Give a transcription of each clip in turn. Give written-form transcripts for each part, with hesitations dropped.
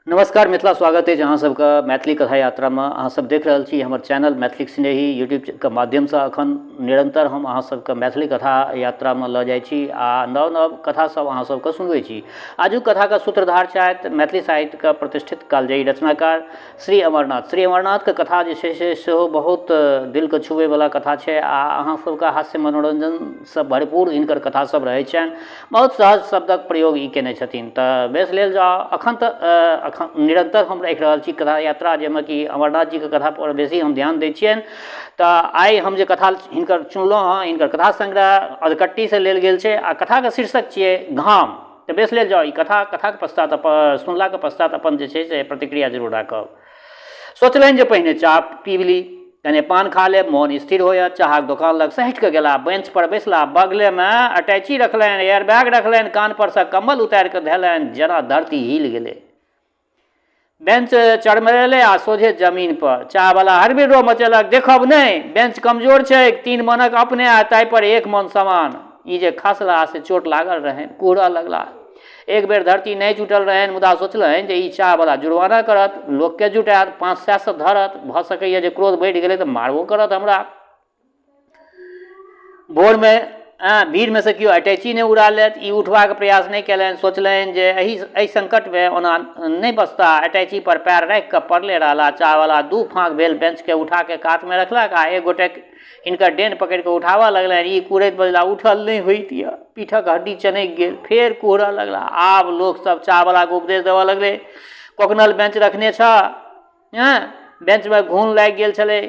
नमस्कार मिथिला, स्वागत अछि अहाँ सबके मैथिली कथा यात्रामे। अहाँ सब देख रहल छी हमर चैनल मैथिलीक स्नेही यूट्यूबके माध्यमसँ। अखन निरन्तर हम अहाँ सबके मैथिली कथा यात्रामे लऽ जाइ छी आ नव नव कथा सब अहाँ सबके सुनबै छी। आजुक कथाके सूत्रधार छथि मैथिली साहित्यके प्रतिष्ठित कालजयी रचनाकार श्री अमरनाथ। श्री अमरनाथके कथा जे छै से सेहो बहुत दिलके छुबैवला कथा छै आ अहाँ सबके हास्य मनोरञ्जनसँ भरपूर हिनकर कथा सब रहै छनि। बहुत सहज शब्दक प्रयोग ई कयने छथिन। तऽ बेस लेल जाउ, अखन तऽ अखन निरन्तर हम राखि रहल छी कथा यात्रा, जाहिमे कि अमरनाथ जीके कथापर बेसी हम ध्यान दै छियनि। तऽ आइ हम जे कथा हिनकर चुनलहुँ हँ, हिनकर कथा संग्रह अधकट्टीसँ लेल गेल छै आ कथाके शीर्षक छियै घाम। तऽ बेस लेल जाउ, ई कथा कथाके पश्चात सुनलाके पश्चात अपन जे छै से प्रतिक्रिया जरूर राखब। सोचलनि जे पहिने चाह पीब ली, कने पान खा लेब, मोन स्थिर होयत। चाहक दोकान लग सहटि कऽ गेला, बेंच पर बैसला, बगलेमे अटैची रखलनि, एयर बैग रखलनि, कान परसँ कम्बल उतारि कऽ धेलनि, जेना धरती हिल गेलै। बेंच चरमरेलै आ सोझे जमीन पर। चाहवला हड़बिड़ो मचेलक, देखब नहि, बेंच कमजोर छैक, 3 मनक अपने आ ताहि पर 1 मन सामान। ई जे खसला से चोट लागल रहनि, कुहरऽ लगला। एक बेर धरती नहि जुटल रहनि, मुदा सोचलनि जे ई चाहवला जुर्माना करत, लोकके जुटायत, 500 धरत, भऽ सकैए जे क्रोध बढ़ि गेलै तऽ मारबो करत हमरा। भोरमे भीड़मे से केओ अटैची नहि उड़ा लेत, ई उठबाक प्रयास नहि कयलनि। सोचलनि जे एहि एहि संकटमे ओना नहि बचता। अटैची पर पैर राखि कऽ पड़ले रहला। चाहवला 2 फाँक भेल बेंचके उठा कऽ कातमे रखलक आ एक गोटे हिनकर डेन पकड़ि कऽ उठाबऽ लगलनि। ई कुहरैत बजला, उठल नहि होइत यऽ, पीठक हड्डी चनकि गेल। फेर कुहरऽ लगला। आब लोकसभ चाहवलाके उपदेश देबऽ लगलै, कोकनल बेंच रखने छह, हँ, बेंचमे घून लागि गेल छलै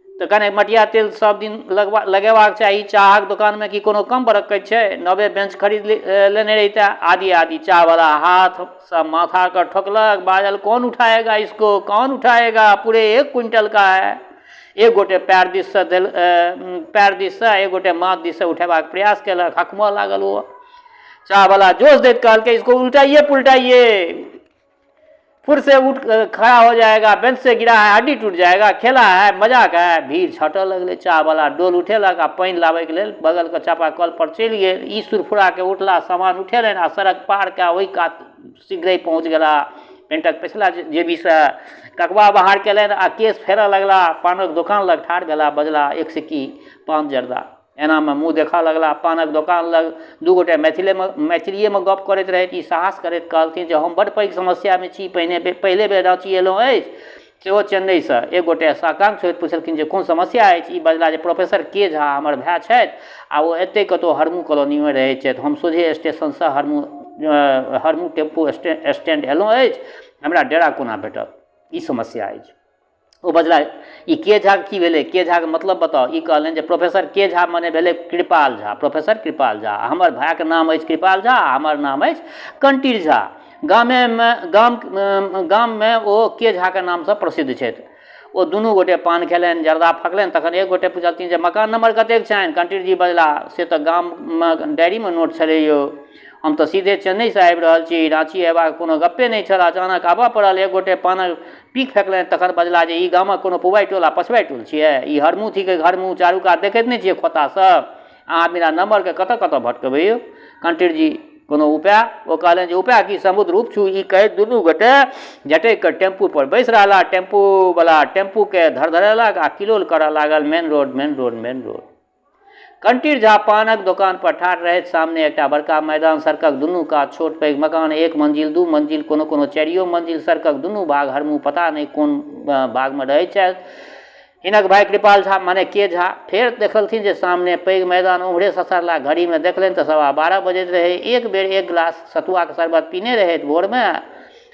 तऽ कने मटिया तेल सब दिन लगेबाक चाही। चाहक दोकानमे की कोनो कम बरक्कति छै, नवे बेंच खरीद लेने रहितै, आदि आदि। चाहवला हाथसँ माथाके ठोकलक, बाजल, कौन उठाएगा इसको, कौन उठाएगा, पूरे 1 क्विंटल का है। एक गोटे पैर दिससँ देल, पैर दिससँ, एक गोटे माथ दिससँ उठेबाक प्रयास केलक। हकमऽ लागल ओ। चाहवला जोश दैत कहलकै, इसको उल्टाइए पुलटाइए, फिर से उठ खड़ा हो जाएगा, बेंच से गिरा है, हड्डी टूट जाएगा, खेला है, मजाक है। भीड़ छटऽ लगलै। चाहवला डोल उठेलक आ पानि लाबैके लेल बगलके चापा कल पर चलि गेल। ई सुरफुराके उठला, सामान उठेलनि आ सड़क पार कए ओहि कात शीघ्रे पहुँच गेला। पेंटक पछिला जेबीसँ ककबा बाहर केलनि आ केश फेरऽ लगला। पानक दोकान लग ठाढ़ भेला, बजला, एक सिक्की पान जर्दा। एनामे मुँह देखऽ लगला। पानक दोकान लग 2 गोटे मैथिलीएमे गप करैत रहथि। ई साहस करैत कहलथिन जे हम बड्ड पैघ समस्यामे छी, पहिले बेर राँची एलहुँ अछि, सेहो चेन्नईसँ। एक गोटे साकांक्ष होइत पुछलखिन जे कोन समस्या अछि। ई बजला जे प्रोफेसर के झा हमर भाय छथि आ ओ एतहि कतहु हरमू कॉलोनीमे रहैत छथि। हम सोझे स्टेशनसँ हरमू टेम्पू स्टैंड एलहुँ अछि, हमरा डेरा कोना भेटत, ई समस्या अछि। ओ बजला, ई के झा की भेलै, के झाके मतलब बताउ। ई कहलनि जे प्रोफेसर के झा मने भेलै कृपाल झा, प्रोफेसर कृपाल झा। हमर भायके नाम अछि कृपाल झा आ हमर नाम अछि कंटीर झा। गामेमे गाममे ओ के झाके नामसँ प्रसिद्ध छथि। ओ दुनू गोटे पान खेलनि, जर्दा फकलनि। तखन एक गोटे पुछलथिन जे मकान नम्बर कतेक छनि। कंटीर जी बजला, से तऽ गाममे डायरीमे नोट छलै यौ, हम तऽ सीधे चेन्नईसँ आबि रहल छी, राँची अयबाक कोनो गप्पे नहि छल, अचानक आबऽ पड़ल। एक गोटे पानक पीक फेकलनि, तखन बजला जे ई गामक कोनो पुबाइ टोल आ पछुआइ टोल छियै, ई हरमू थिकै हरमू, चारू कात देखैत नहि छियै खोता सब, अहाँ बिना नम्बरके कतऽ कतऽ भटकबै यौ। कंटीर जी, कोनो उपाय? ओ कहलनि जे उपाय की, समुद्र उपछू। ई कहैत दुनू गोटे झटकि कऽ टेम्पू पर बैसि रहला। टेम्पूवला टेम्पूके धरधरेलक आ किलोल करऽ लागल, main road, main road, main road. Kantir Jha पानक दोकान पर ठाढ़ रहथि। सामने एकटा बड़का मैदान, सड़कक दुनू कात छोट पैघ मकान, 1 मंजिल, 2 मंजिल, कोनो कोनो 4 मंजिल। सड़कक दुनू भाग हरमू पता नहि कोन भागमे रहैत छथि हिनक भाय कृपाल झा मने के झा। फेर देखलथिन जे सामने पैघ मैदान, ओम्हरे ससरला। घड़ीमे देखलनि तऽ 12:15 बजैत रहै। एक बेर 1 गिलास सतुआक शरबत पीने रहथि भोरमे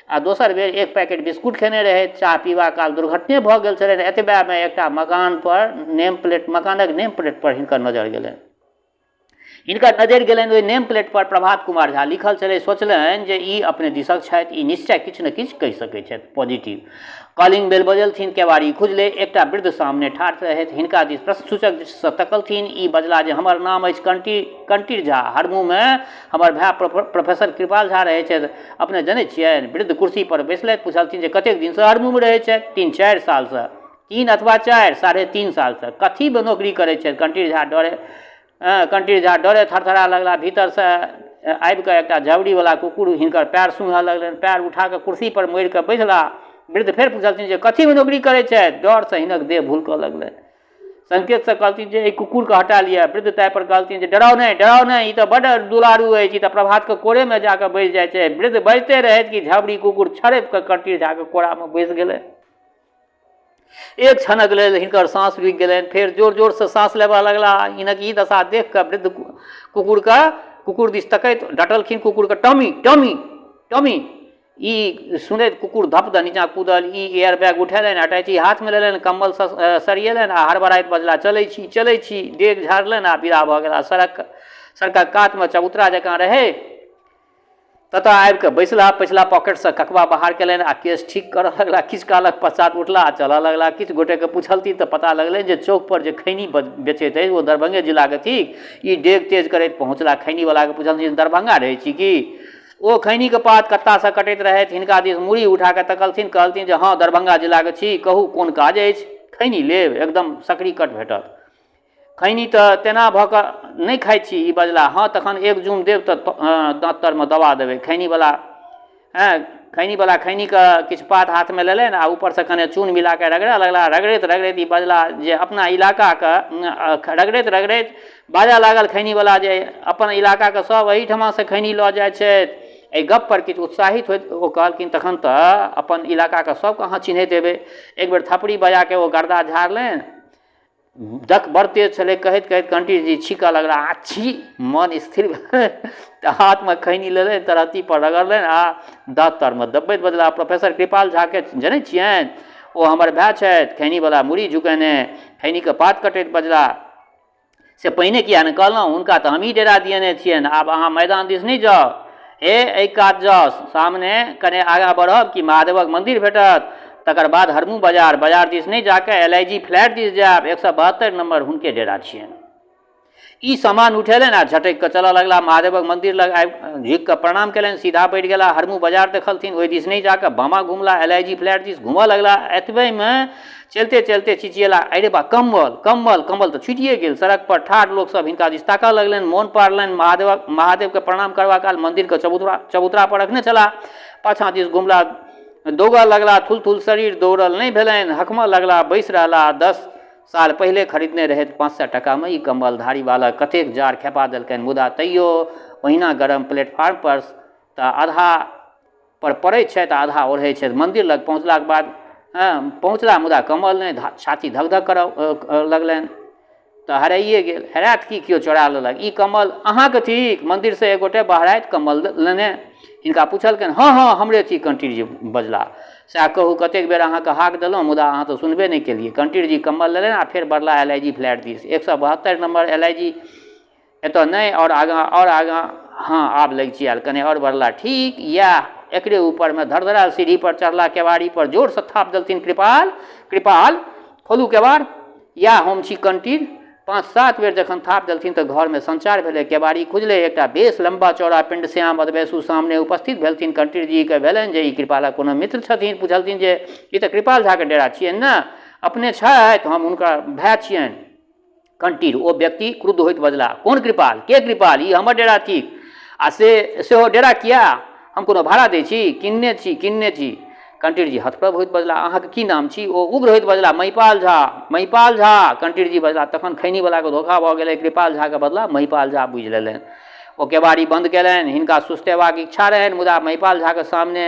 आ दोसर बेर 1 पैकेट बिस्कुट खेने रहथि। चाह पीबा काल दुर्घटने भऽ गेल छलनि। एतबेमे एकटा मकान पर नेम प्लेट, मकानक नेम प्लेट पर हिनकर नजर गेलनि। हिनकर नजरि गेलनि ओहि नेम प्लेट पर प्रभात कुमार झा लिखल छलै। सोचलनि जे ई अपने दिसक छथि, ई निश्चय किछु ने किछु कहि सकैत छथि पॉजिटिव। कॉलिंग बेल बजेलथिन, केवाड़ी खुजलै, एकटा वृद्ध सामने ठाढ़ रहथि। हिनका दिस प्रश्नसूचक दृष्टिसँ तकलथिन। ई बजला जे हमर नाम अछि कंटीर झा, हरमूमे हमर भाय प्रोफेसर कृपाल झा रहै छथि, अपने जनै छियनि? वृद्ध कुर्सी पर बैसलथि, पुछलथिन जे कतेक दिनसँ हरमूमे रहै छथि? 3-4 सालसँ। 3 अथवा 4, 3.5 सालसँ। कथीमे नौकरी करै छथि? कंटीर झा डरे थरथरा लगला। भीतरसँ आबि कऽ एकटा झबरीवला कुकुर हिनकर पएर सूँघऽ लगलनि। पएर उठा कऽ कुर्सीपर मोड़ि कऽ बैसला। वृद्ध फेर पुछलथिन जे कथीमे नौकरी करै छथि? डरसँ हिनक देह भुलकऽ लगलनि। संकेतसँ कहलथिन जे एहि कुकुरके हटा लिअ। वृद्ध ताहिपर कहलथिन जे डराउ नहि, डराउ नहि, ई तऽ बड्ड दुलारू अछि, ई तऽ प्रभातके कोरेमे जा कऽ बैसि जाइ छै। वृद्ध बजिते रहथि कि झबरी कुकुर छड़पि कऽ कंटीर झाके कोरामे बैसि गेलै। एक क्षणक लेल हिनकर साँस रुकि गेलनि। फेर जोर जोरसँ साँस लेबऽ लगला। हिनक ई दशा देखि कऽ वृद्ध कुकुरके कुकुर दिस तकैत डटलखिन कुकुरके, टॉमी, टॉमी, टॉमी। ई सुनैत कुकुर धप दऽ नीचाँ कूदल। ई एयर बैग उठेलनि, अटैची हाथमे लेलनि, कम्बल सरियेलनि आ हड़बड़ाइत बजला, चलै छी, चलै छी। डेग झाड़लनि आ विदा भऽ गेला। सड़क सड़कक कातमे चबूतरा जकाँ रहै, ततऽ आबि कऽ बैसला। पछिला पॉकेटसँ ककबा बाहर केलनि आ केश ठीक करऽ लगला। किछु कालक पश्चात उठला आ चलऽ लगला। किछु गोटेकेँ पुछलथिन तऽ पता लगलनि जे चौकपर जे खैनी बेचैत अछि ओ दरभंगे जिलाक थिक। ई डेग तेज करैत पहुँचला। खैनीवलाकेँ पुछलथिन, दरभंगा रहै छी की? ओ खैनीक पात कत्तासँ कटैत रहथि। हिनका दिस मूड़ी उठा कऽ तकलथिन। कहलथिन जे हँ, दरभंगा जिलाक छी। कहू, कोन काज अछि? खैनी लेब? एकदम सकरी कट भेटत। खैनी तऽ तेना भऽ कऽ नहि खाइ छी। ई बजला, हँ, तखन एक जूम देब तऽ दाँत तरमे दबा देबै। खैनीवला हँ खैनीवला खैनीके किछु पात हाथमे लेलनि आ ऊपरसँ कने चून मिला कऽ रगड़य लगला। रगड़ैत रगड़ैत ई बजला जे अपना इलाकाके रगड़ैत रगड़ैत बाजऽ लागल खैनीवला जे अपन इलाकाके सभ एहिठमासँ खैनी लऽ जाइ छथि। एहि गपपर किछु उत्साहित होइत ओ कहलखिन तखन तऽ अपन इलाकाके सभके अहाँ चिन्हैत हेबै। एक बेर थपड़ी बजाके ओ गर्दा झाड़लनि। डक बड़ तेज छलै। कहैत कहैत कंटीर छीकऽ लगला, आ छी। मन स्थिर भेलनि तऽ हाथमे खैनी लेलनि, तरहत्थीपर रगड़लनि आ दाँत तरमे दबबैत बजला, प्रोफेसर कृपाल झाके जनै छियनि? ओ हमर भाय छथि। खैनीवला मूड़ी झुकेने खैनीके पात कटैत बजला, से पहिने किए ने कहलहुँ? हुनका तऽ हमही डेरा दियेने छियनि। आब अहाँ मैदान दिस नहि जाउ। हे, एहि कात जाउ। सामने कने आगाँ बढ़ब कि महादेवक मन्दिर भेटत। तकर बाद हरमू बाजार। बाजार दिस नहि जा कऽ एल I ji flat दिस जायब। 172 नम्बर हुनके डेरा छियनि। ई सामान उठेलनि आ झटकि कऽ चलऽ लगला। महादेवक मन्दिर लग आबि झुकि कऽ प्रणाम केलनि। सीधा बढ़ि गेला। हरमू बाजार देखलथिन। ओहि दिस नहि जा कऽ बामा घुमला। एल I ji flat दिस घूमऽ लगला। एतबेमे चलिते चलिते चिचिएला, अरे बा, कम्बल, कम्बल, कम्बल तऽ छुटिए गेल। सड़क पर ठाढ़ लोकसभ हिनका दिस ताकऽ लगलनि। मोन पाड़लनि, महादेवक महादेवके प्रणाम करबा काल मन्दिरके चबूतरा चबूतरा पर रखने छलाह। पाछाँ दिस घुमला, दौगऽ लगला। थुल थुल शरीर, दौड़ल नहि भेलनि। हकमऽ लगला, बैसि रहला। 10 साल पहिले खरीदने रहथि 500 टाकामे ई कम्बल। धारी बालक कतेक जाड़ खेपा देलकनि, मुदा तैयो ओहिना गरम। प्लेटफार्म पर तऽ आधा पर पड़ै छथि, आधा ओढ़ै छथि। मन्दिर लग पहुँचलाके बाद पहुँचला, मुदा कम्बल नहि। छाती धक धक करऽ लगलनि। तऽ हराइए गेल। हेरायत की, केओ चोरा लेलक। ई कम्बल अहाँके थिक? मन्दिरसँ एक गोटे बहराइत कम्बल लेने हिनका पुछलकनि। हँ हँ, हमरे छी, कंटीर जी बजला। सएह कहू, कतेक बेर अहाँके हाक देलहुँ, मुदा अहाँ तऽ सुनबे नहि केलियै। कंटीर जी कम्बल लेलनि आ फेर बढ़ला एल I ji flat दिस। 172 नम्बर एल I जी एतऽ नहि, आओर आगाँ, आओर आगाँ। हँ, आब लगिचियाएल। कने आओर बढ़ला। ठीक इएह, एकरे ऊपरमे। धड़धड़ायल सीढ़ीपर चढ़ला। केबाड़ीपर जोरसँ थाप देलथिन, कृपाल, कृपाल, खोलू केबाड़, इएह हम छी कंटीर। 5-7 बेर जखन थाप देलथिन तऽ घरमे संचार भेलै। केबाड़ी खुजलै। एकटा बेस लम्बा चौड़ा पिण्डश्याम अधवयसू सामने उपस्थित भेलथिन। कंटीर जीके भेलनि जे ई कृपालक कोनो मित्र छथिन। पुछलथिन जे ई तऽ कृपाल झाके डेरा छियनि ने? अपने छथि? हम हुनकर भाय छियनि। कंटीर, ओ व्यक्ति क्रुद्ध होइत बजलाह, कोन कृपाल? के कृपाल? ई हमर डेरा थिक। आ से सेहो डेरा किया? हम कोनो भाड़ा दै छी? किनने छी, किनने छी। कंटीर जी हतप्रभ होइत बजलाह, अहाँके की नाम छी? ओ उग्र होइत बजलाह, महिपाल झा, महिपाल झा। कंटीर जी बजलाह, तखन खैनीवलाके धोखा भऽ गेलै। कृपाल झाके बदला महिपाल झा बुझि लेलनि। ओ केबाड़ी बन्द केलनि। हिनका सुस्तेबाक इच्छा रहनि, मुदा महिपाल झाके सामने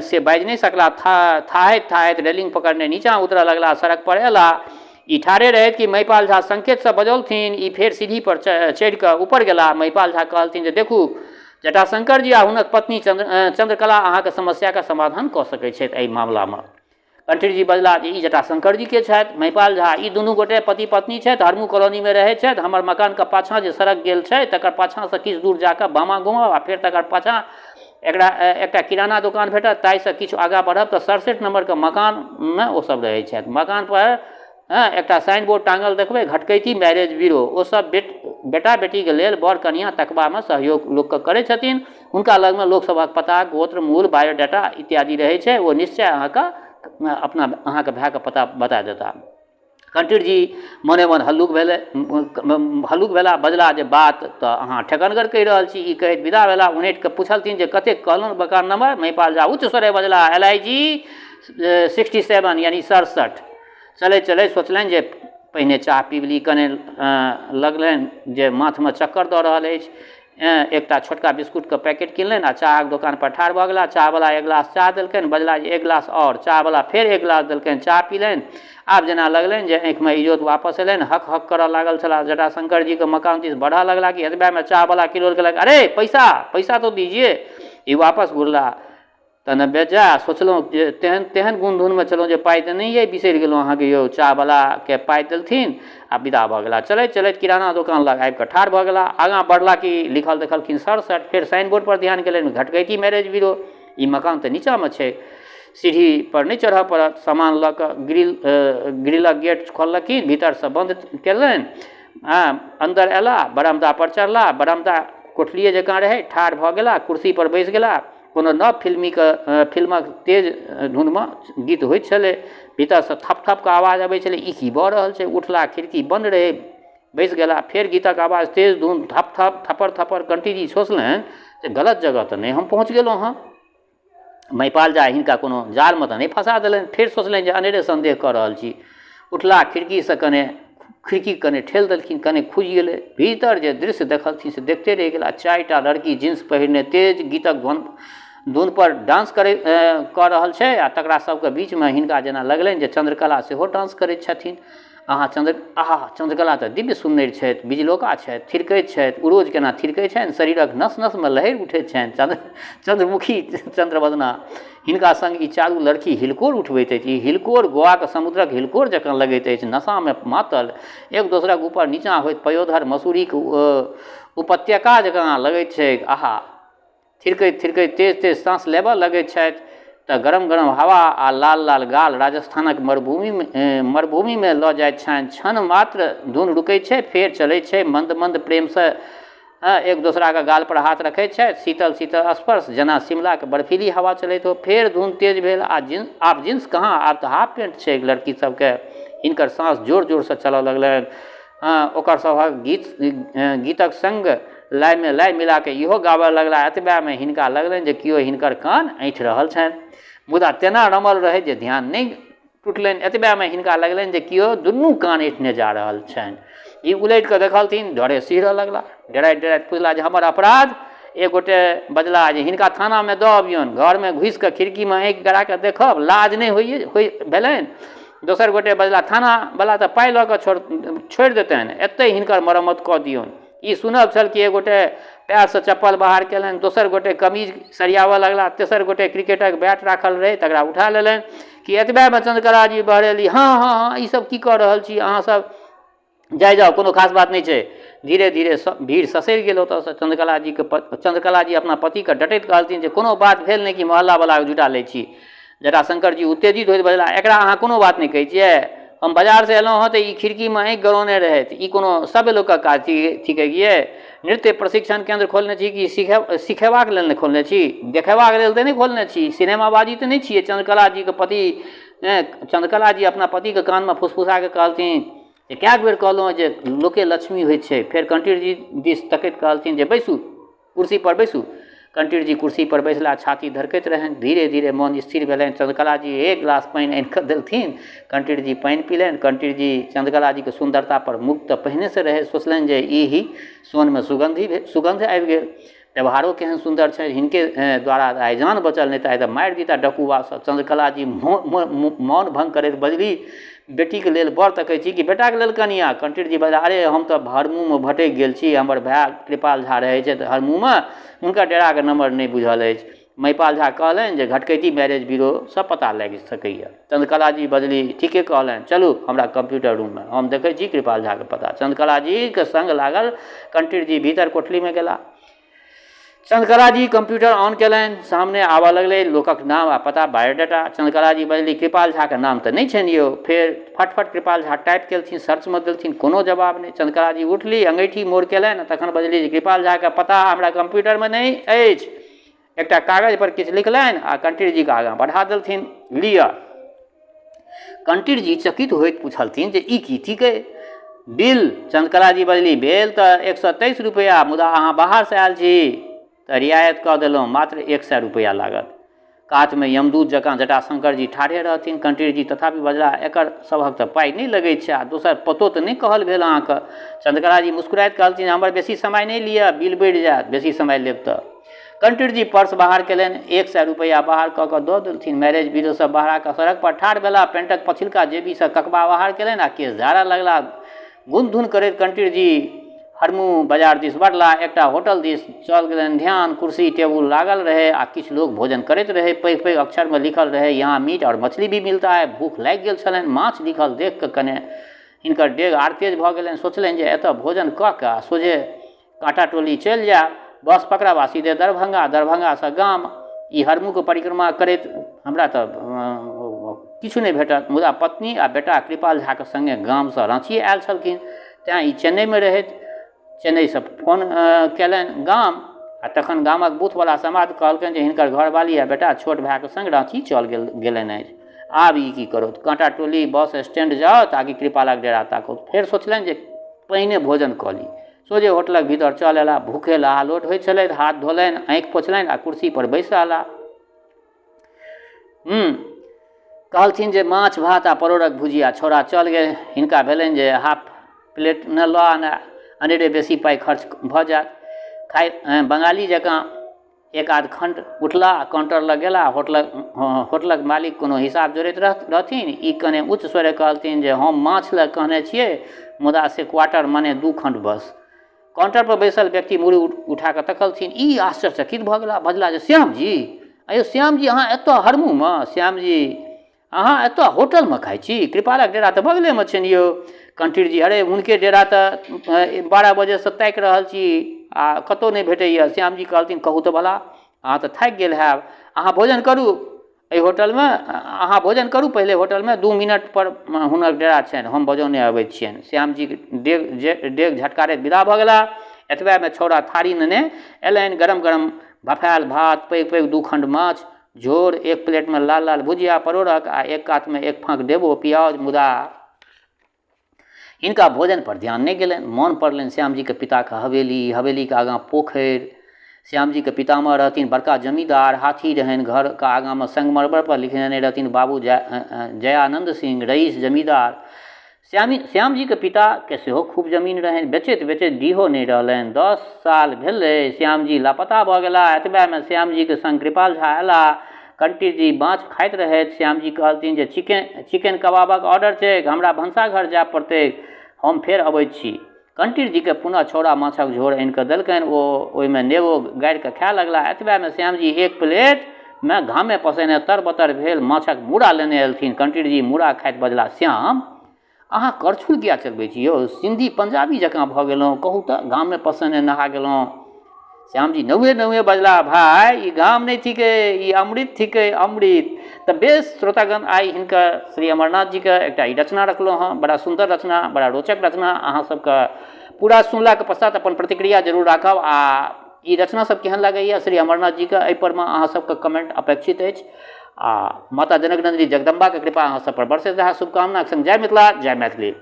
से बाजि नहि सकला। थाहैत थाहैत रेलिंग पकड़ने नीचाँ उतरऽ लगला। सड़क पर अयला। ई ठाढ़े रहथि कि महिपाल झा संकेतसँ बजौलथिन। ई फेर सीढ़ी पर चढ़ि कऽ ऊपर गेला। महिपाल झा कहलथिन जे देखू, जटाशंकर जी आ हुनक पत्नी चन्द्रकला अहाँके समस्याके समाधान कऽ सकैत छथि एहि मामलामे। कंठीर जी बजला जे ई जटाशंकर जी के छथि? महिपाल झा, ई दुनू गोटे पति पत्नी छथि, हरमू कॉलोनीमे रहैत छथि। हमर मकानके पाछाँ जे सड़क गेल छै तकर पाछाँसँ किछु दूर जाकऽ बामा घुमब आ फेर तकर पाछाँ एकरा एकटा किराना दोकान भेटत, ताहिसँ किछु आगाँ बढ़ब तऽ 67 नम्बरके मकानमे ओ सब रहै छथि। मकानपर एकटा साइन बोर्ड टाँगल देखबै, घटकैती मैरेज ब्यूरो। ओ सब बेटा बेटीके लेल बर कनियाँ तकबामे सहयोग लोकके करै छथिन। हुनका लगमे लोकसभक पता, गोत्र, मूल, बायोडाटा इत्यादि रहै छै। ओ निश्चय अहाँके अपना अहाँके भायके पता बता देता। कंटीरजी मोने मोन हल्लुक भेलै, हल्लुक भेला, बजला जे बात तऽ अहाँ ठेकनगर कहि रहल छी। ई कहैत विदा भेला। उनटि कऽ पुछलथिन जे कतेक कहलहुँ मकान नम्बर? महिपाल झा उच्च स्वरे बजला एल I जी 67 यानी 67। चलैत चलैत सोचलनि जे पहिने चाह पीब ली, कने लगलनि जे माथमे चक्कर दऽ रहल अछि। एकटा छोटका बिस्कुटके पैकेट किनलनि आ चाहक दोकानपर ठाढ़ भऽ गेला। चाहवला एक गिलास चाह देलकनि, बजला जे एक गिलास आओर। चाहवला फेर एक गिलास देलकनि, चाह पीलनि। आब जेना लगलनि जे आँखिमे इजोत वापस अयलनि, हक हक करऽ लागल छलाह। जटाशंकर जीके मकान दिस बढ़ऽ लगला कि एतबेमे चाहवला किलोल केलक, अरे पैसा, पैसा तो दीजिए। ई वापस घुरला। तहन बेजाय सोचलहुँ जे तेहन तेहन गुनधुनमे छलहुँ जे पाइ तऽ नहि अइ, बिसरि गेलहुँ अहाँके यौ। चाहवलाके पाइ देलथिन आ विदा भऽ गेला। चलैत चलैत किराना दोकान लग आबिकऽ ठाढ़ भऽ गेला। आगाँ बढ़ला कि लिखल देखलखिन 67। फेर साइन बोर्डपर ध्यान गेलनि, घटकैती मैरेज ब्यूरो। ई मकान तऽ नीचाँमे छै, सीढ़ीपर नहि चढ़ऽ पड़त। सामान लऽ कऽ ग्रिलक गेट खोललखिन, भीतरसँ बन्द केलनि। हँ, अन्दर अयला, बरामदापर चढ़ला। बरामदा कोठलिए जकाँ रहै। ठाढ़ भऽ गेला, कुर्सीपर बैस गेला। कोनो नव फिल्मीके फिल्मक तेज धुनमे गीत होइत छलै। भीतरसँ थप थपके आवाज अबै छलै। ई की भऽ रहल छै? उठला, खिड़की बन्द रहै, बैस गेला। फेर गीतक आवाज, तेज धुन, थप थप, थप्पड़ थप्पड़। कंटीजी सोचलनि जे गलत जगह तऽ नहि हम पहुँच गेलहुँ हँ, महिपाल झा हिनका कोनो जालमे तऽ नहि फँसा देलनि। फेर सोचलनि जे अनेरे सन्देह कऽ रहल छी। उठला, खिड़कीसँ कने खिड़की कने ठेल देलखिन, कने खुजि गेलै। भीतर जे दृश्य देखलखिन से देखते रहि गेला। चारिटा लड़की जींस पहिरने तेज गीतक धुनपर डांस करै कऽ रहल छै आ तकरा सबके बीचमे हिनका जेना लगलनि जे चन्द्रकला सेहो डांस करै छथिन। अहाँ चन्द्र आहा, चन्द्रकला तऽ दिव्य सुन्नरि छथि, बिजलोका छथि, थिरकैत छथि, उरोज केना थिरकै छनि, शरीरक नस नसमे लहरि उठैत छनि। चन्द्रमुखी चन्द्रवदना, हिनका सङ्ग ई चारू लड़की हिलकोर उठबैत अछि। ई हिलकोर गोवाक समुद्रक हिलकोर जकाँ लगैत अछि। नशामे मातल एक दोसरक ऊपर नीचाँ होइत पयोधर मसूरीक उपत्यका जकाँ लगैत छैक। आहा, थिरकैत थिरकैत तेज तेज साँस लेबऽ लगैत छथि तऽ गरम गरम हवा आ लाल लाल गाल राजस्थानक मरुभूमिमे लऽ जाइत छनि। क्षण मात्र धुन रुकैत छै, फेर चलैत छै। मन्द मन्द प्रेमसँ एक दोसराके गालपर हाथ रखैत छथि। शीतल शीतल स्पर्श, जेना शिमलाके बर्फीली हवा चलैत हो। फेर धुन तेज भेल आ जींस, आब जींस कहाँ, आब तऽ हाफ पेंट छै लड़की सबके। हिनकर साँस जोर जोरसँ चलऽ लगलनि। ओकर सभक गीतक सङ्ग लयमे लय मिलाकऽ इहो गाबऽ लगला। एतबेमे हिनका लगलनि जे केओ हिनकर कान ऐँठि रहल छनि, मुदा तेना रमल रहै जे ध्यान नहि टुटलनि। एतबेमे हिनका लगलनि जे केओ दुनू कान ऐँठने जा रहल छनि। ई उलटि कऽ देखलथिन, डरे सिहरऽ लगला। डराइत डराइत पुछला जे हमर अपराध? एक गोटे बजला जे हिनका थानामे दऽ अबियौन, घरमे घुसि कऽ खिड़कीमे आँखि गड़ा कऽ देखब लाज नहि होइए होइ भेलनि? दोसर गोटे बजला थानावला तऽ पाइ लऽ कऽ छोड़ि देतनि, एतहि हिनकर मरम्मत कऽ दियौन। ई सुनल छल कि एक गोटे पएरसँ चप्पल बाहर कयलनि, दोसर गोटे कमीज सरियाबऽ लगला, तेसर गोटे क्रिकेटक बैट राखल रहै तकरा उठा लेलनि कि एतबेमे चन्द्रकला जी बहरेली, हँ हँ हँ, ई सब की कऽ रहल छी अहाँ सब, जाइ जाउ, कोनो खास बात नहि छै। धीरे धीरे भीड़ ससरि गेल ओतऽसँ। चन्द्रकला जी अपना पतिके डटैत कहलथिन जे कोनो बात भेल नहि कि मोहल्लावलाके जुटा लै छी। जटाशंकर जी उत्तेजित होइत बजलाह, एकरा अहाँ कोनो बात नहि कहै छियै? हम बाजारसँ एलहुँ हँ तऽ ई खिड़कीमे आँखि गड़ौने रहथि। ई कोनो सभ्य लोकक काज थिकै यै? नृत्य प्रशिक्षण केन्द्र खोलने छी कि सिखेबाक लेल ने खोलने छी? देखेबाक लेल तऽ नहि खोलने छी? सिनेमाबाजी तऽ नहि छियै? चन्द्रकला जी अपना पतिके कानमे फुसफुसा कऽ कहलथिन जे कएक बेर कहलहुँ जे लोके लक्ष्मी होइ छै। फेर कंटीर जी दिस तकैत कहलथिन जे बैसू, कुर्सीपर बैसू। कंटीर जी कुर्सीपर बैसला, छाती धड़कैत रहनि। धीरे धीरे मन स्थिर भेलनि। चन्द्रकला जी एक गिलास पानि आनि कऽ देलथिन। कंटीर जी पानि पीलनि। कंटीर जी चन्द्रकला जीके सुन्दरतापर मुग्ध तऽ पहिनेसँ रहै, सोचलनि जे ई ही सोनमे सुगन्ध आबि गेल, व्यवहारो केहन सुन्दर छै, हिनके द्वारा आइ जान बचल, नहि तऽ आइ तऽ मारि दिता डकुआ सब। चन्द्रकला जी मौन भङ्ग करैत बजली, बेटीके लेल वर तकै छी कि बेटाके लेल कनिआँ? कंटीर जी बजला, अरे हम तऽ हरमूमे भटकि गेल छी, हमर भाय कृपाल झा रहै छथि हरमूमे, हुनकर डेराके नम्बर नहि बुझल अछि। महिपाल झा कहलनि जे घटकैती मैरेज ब्यूरोसँ पता लागि सकैए। चन्द्रकला जी बजली, ठीके कहलनि, चलू हमरा कम्प्यूटर रूममे, हम देखै छी कृपाल झाके पता। चन्द्रकला जीके सङ्ग लागल कंटीर जी भीतर कोठलीमे गेला। चन्द्रकला जी कम्प्यूटर ऑन केलनि, सामने आबऽ लगलै लोकक नाम आ पता, बायोडाटा। चन्द्रकला जी बजली, कृपाल झाके नाम तऽ नहि छनि यौ। फेर फटफट कृपाल झा टाइप केलथिन, सर्चमे देलथिन, कोनो जवाब नहि। चन्द्रकला जी उठली, अङ्गैठी मोड़ केलनि, तखन बजली जे कृपाल झाके पता हमरा कम्प्यूटरमे नहि अछि। एकटा कागज पर किछु लिखलनि आ कंटीर जीके आगाँ बढ़ा देलथिन, लिअ। कंटीर जी चकित होइत पुछलथिन जे ई की थिकै? बिल, चंद्रकला जी बजली, भेल तऽ 123 रुपैआ, मुदा अहाँ बाहरसँ आयल छी तऽ रियायत कऽ देलहुँ, मात्र 100 रुपैआ लागत। कातमे यमदूत जकाँ जटाशंकर जी ठाढ़े रहथिन। कंटीर जी तथापि बजलाह, एकर सभक तऽ पाइ नहि लगैत छै आ दोसर पतो तऽ नहि कहल भेल अहाँके। चंद्रकला जी मुस्कुराइत कहलथिन, हमर बेसी समय नहि लिअ, बिल बढ़ि जायत बेसी समय लेब तऽ। कंटीर जी पर्स बाहर केलनि, 100 रुपैआ बाहर कऽ कऽ दऽ देलथिन। मैरेज ब्यूरोसँ बहरा कऽ सड़क पर ठाढ़ भेलाह, पेंटक पछिलका जेबीसँ ककबा बाहर केलनि आ केश झाड़ऽ लगलाह। गुनधुन करैत कंटीर जी हरमू बाजार दिस बढ़लाह। एकटा होटल दिस चल गेलनि ध्यान। कुर्सी टेबुल लागल रहै आ किछु लोक भोजन करैत रहै। पैघ-पैघ अक्षरमे लिखल रहै, यहाँ मीट और मछली भी मिलता है। भूख लागि गेल छलनि। माछ लिखल देखि कऽ कने हिनकर डेग आर तेज भऽ गेलनि। सोचलनि जे एतऽ भोजन कऽ कऽ आ सोझे काँटाटोली चलि जायब। बस पकड़ब आ सीधे दरभंगा, दरभंगासँ गाम। ई हरमूके परिक्रमा करैत हमरा तऽ किछु नहि भेटत। मुदा पत्नी आ बेटा कृपाल झाके सङ्गे गामसँ राँची आयल छलखिन, तेँ ई चेन्नइमे रहथि। चेन्नइसँ फोन कयलनि गाम आ तखन गामक बूथवला समाद कहलकनि जे हिनकर घरवाली आ बेटा छोट भायके सङ्ग राँची चल गेलनि अछि। आब ई की करत? काँटाटोली बस स्टैंड जाओत आ कि कृपालक डेरा ताकत? फेर सोचलनि जे पहिने भोजन कऽ ली। सोझे होटलक भीतर चल अयलाह। भूखे लहालोट होइत छलथि। हाथ धोलनि, आँखि पोछलनि आ कुर्सी पर बैसि रहलाह। कहलथिन जे माछ भात आ परोड़क भुजिया। छौड़ा चल गेल। हिनका भेलनि जे हाफ प्लेट ने लऽ आनय, अनेरे बेसी पाइ खर्च भऽ जायत। खाइ बंगाली जकाँ एक आध खण्ड उठला आ काउण्टर लग गेला। होटलक होटलक मालिक कोनो हिसाब जोड़ैत रहथिन। ई कने उच्च स्वरे कहलथिन जे हम माछ लए कहने छियै, मुदा से क्वार्टर मने 2 खण्ड बस। काउण्टर पर बैसल व्यक्ति मूड़ी उठा कऽ तकलथिन। ई आश्चर्यचकित भऽ गेला। बजला जे श्याम जी, अयौ श्याम जी, अहाँ एतऽ हरमूमे? श्याम जी, अहाँ एतऽ होटलमे खाइ छी? कृपालक डेरा तऽ बगलेमे छनि यौ। कंटीर जी, अरे हुनके डेरा तऽ 12 बजेसँ ताकि रहल छी आ कतहु नहि भेटैए। श्याम जी कहलथिन, कहू तऽ भला, अहाँ तऽ थाकि गेल हैब। अहाँ भोजन करू एहि होटलमे, अहाँ भोजन करू पहिले होटलमे, 2 मिनट पर हुनक डेरा छनि, हम बजौने अबै छियनि। श्याम जी डेग झटकारैत विदा भऽ गेलाह। एतबेमे छौड़ा थारी नेने अयलनि। गरम गरम भफायल भात, पैघ पैघ 2 खण्ड माछ झोर, एक प्लेटमे लाल लाल भुजिया परोड़क आ एक कातमे एक फाँक नेबो पियाज। मुदा हिनका भोजन पर ध्यान नहि गेलनि। मोन पड़लनि श्यामजीके पिताके हवेली, हवेलीके आगाँ पोखरि। श्यामजीके पितामह रहथिन बड़का जमींदार, हाथी रहनि घरके आगाँमे संगमरमर पर लिखने रहथिन बाबू जयानन्द सिंह रईस जमींदार। श्यामजीके पिताके सेहो खूब जमीन रहनि। बेचैत बेचैत डीहो नहि रहलनि। 10 साल भेलै श्यामजी लापता भऽ गेलाह। एतबेमे श्यामजीके संग कृपाल झा अयलाह। कंटीरजी माछ खाइत रहथि। श्यामजी कहलथिन जे चिकेन कबाबक ऑर्डर छैक, हमरा भनसाघर जाय पड़तैक, हम फेर अबैत छी। कंटीरजीके पुनः छौड़ा माछक झोर आनि कऽ देलकनि। ओ ओहिमे नेबो गाड़ि कऽ खाय लगलाह। एतबेमे श्यामजी एक प्लेटमे घामे पसेने तर-बतर भेल माछक मूड़ा लेने अयलथिन। कंटीरजी मूड़ा खाइत बजलाह, श्याम, अहाँ करछुल किया चलबै छी यौ? सिन्धी पंजाबी जकाँ भऽ गेलहुँ। कहू तऽ, घामे पसेने नहा गेलहुँ। श्यामजी नौए नौए बजलाह, भाय, ई घाम नहि थिकै, ई अमृत थिकै, अमृत। तऽ बेस श्रोतागण, आइ हिनकर श्री अमरनाथ जीके एकटा ई रचना रखलहुँ हँ। बड़ा सुन्दर रचना, बड़ा रोचक रचना। अहाँ सबके पूरा सुनलाके पश्चात अपन प्रतिक्रिया जरूर राखब आ ई रचना सब केहन लागैए श्री अमरनाथ जीके, एहि परमे अहाँ सबके कमेंट अपेक्षित अछि। आ माता जनक नन्दिनी जगदम्बाके कृपा अहाँ सब पर बरसैत रहए, शुभकामनाके संग जय मिथिला, जय मैथिली।